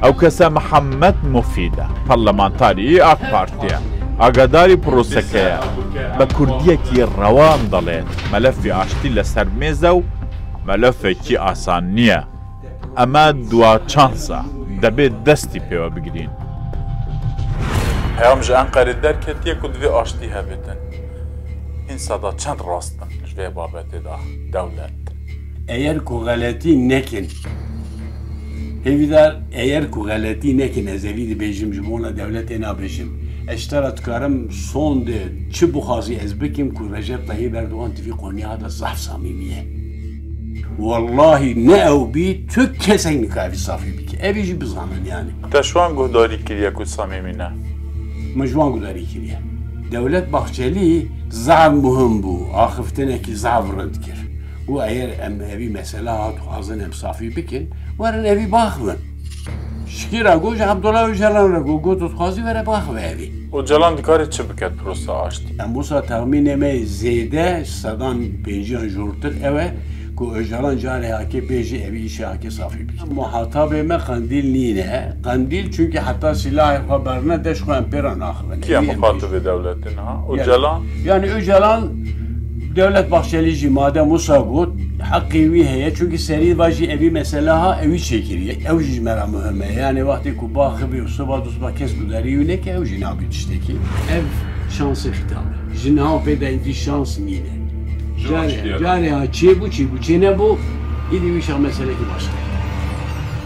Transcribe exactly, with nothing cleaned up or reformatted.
Ew kese Mihemed Mufîd e, parlamentarî AK Partî ye. Agadarî proseke ye. Bi kurdiyekî rewan dilê, melefê aştî li ser mêz e û melefekî asan niye. Eme dua çans e, dibê destî pê we bigirîn. Peyam ji Enqerê derketiye ku divê aştî hebêtin. Hîn seda çend rast in ji vê babetê de dewlet? Eger ku xeletî nekin, hêvîdar, eger ku xeletî nekin, ez evî dibêjim, ji bona dewletê nabêjim. Ez ji te re dikarim sonde çi bixwazî ez bikim ku Recep Tayyip Erdogan tivî qonîya de zaf samîmî ye. Wellahî ne ew bî, tu kesek nikare vî safî bike. Evî jî bizanin yani. Te ji wan guhdarî kiriye ku samîmî ne? Min ji wan guhdarî kiriye. Dewlet Bahçelî zaf muhim bû, axiftinekî zaf rind kir. Û eger em evî mesela hat dixwazin em safî bikin, werin evî baxivin. Şikîra got ji Abdullah Ocalan re got, got, tu dixwazî were baxive evî. Ocalan dikare çi biket prosa aştî? Em wisa texmînê me yê zêde sedan pêncî yan jortir ew e ku Ocalan carê hake bêjî evî îşê hake safî bike. Muhatabê me Qendîl nîne. Qendîl çünkî heta sîlahê xwe berne deş xwe em pê re naxivin. Kî ye muxatibê dewletin ha? Ocalan? Yani Ocalan, Dewlet Bahçelî jî madem wisa got, heqê wî heye, çunkî serî va jî evî mesele ha, ewî çêkiriye. Ew jî ji me re muhim e. Yani wextê ku baxivê û siba du siba kes gudarî wî neke, ew jî nabî tiştekî. Ev şansê xîtan e. Ji niha pê de hîndî şans nîne. Carê, carê ha çêbû, çêbû, çênebû, îdî wî şa meselekî başqa ye.